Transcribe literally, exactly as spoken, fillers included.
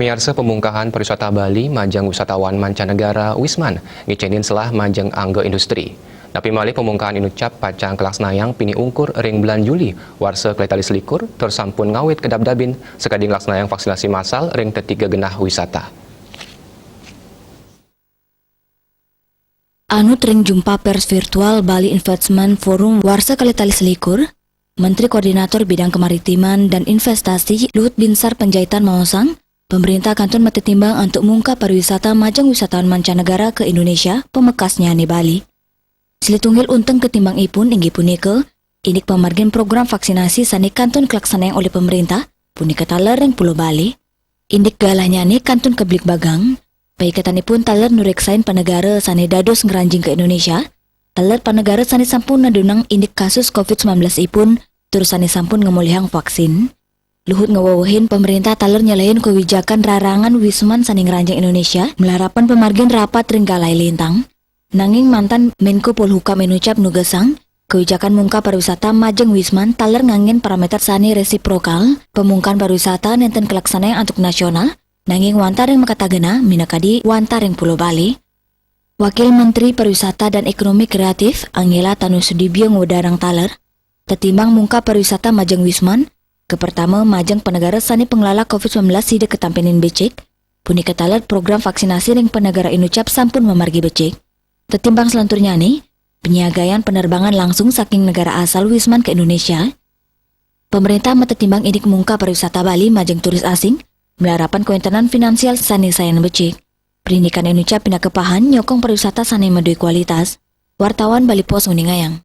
Miarsa, pemungkahan pariwisata Bali majeng wisatawan mancanegara Wisman ngicenin selah majeng angga industri. Napi malih pemungkahan inucap pacang kalaksanayang pinih ungkur ring bulan Juli warsa kalih tali selikur, tur sampun ngawit kadabdabin sakadi nglaksanayang vaksinasi massal ring tetiga genah wisata. Anut ring jumpa pers virtual Bali Investment Forum warsa kalih tali selikur, Menteri Koordinator Bidang Kemaritiman dan Investasi Luhut Binsar Panjaitan maosang, pemerintah kantun matetimbang antuk mungkah pariwisata majeng wisatawan mancanegara ke Indonesia, pamekasnyane Bali. Silih tunggil unteng ketimbang ipun inggih punika, indik pamargin program vaksinasi sane kantun kalaksanayang olih pemerintah, punika taler ring Pulo Bali. Indik galahnyane kantun kabligbagang, paiketanipun taler nureksain panegara sane dados ngranjing ke Indonesia, taler panegara sane sampun nadunang indik kasus covid sembilan belas ipun, tur sane sampun ngamolihang vaksin. Luhut ngwewehin pemerintah taler nyelehin kawijakan rarangan wisman sane ngranjing Indonesia, malarapan pamargin rapat ring galahe lintang. Nanging mantan Menko Polhukam inucap nugesang, kawijakan mungkah pariwisata majeng wisman taler nganggen parameter sane resiprokal, pamungkahan pariwisata nenten kalaksanayang antuk nasional, nanging wantah ring makatagena, minakadi wantah ring Pulo Bali. Wakil Menteri Pariwisata dan Ekonomi Kreatif, Angela Tanu Sudibyo ngwedarang taler, tetimbang mungkah pariwisata majeng wisman, kapertama majeng panegara sane panglala covid sembilan belas sida katampinin becik, punika taler program vaksinasi ring panegara inucap sampun mamargi becik. Tetimbang salanturnyane, penyagrayang penerbangan langsung saking negara asal wisman ke Indonesia. Pemerintah matetimbang indik mungkah pariwisata Bali majeng turis asing, malarapan kawentenan finansial sane sayan becik. Prindikan inucap pinaka pahan nyokong pariwisata sane madue kualitas. Wartawan Bali Post nguningayang.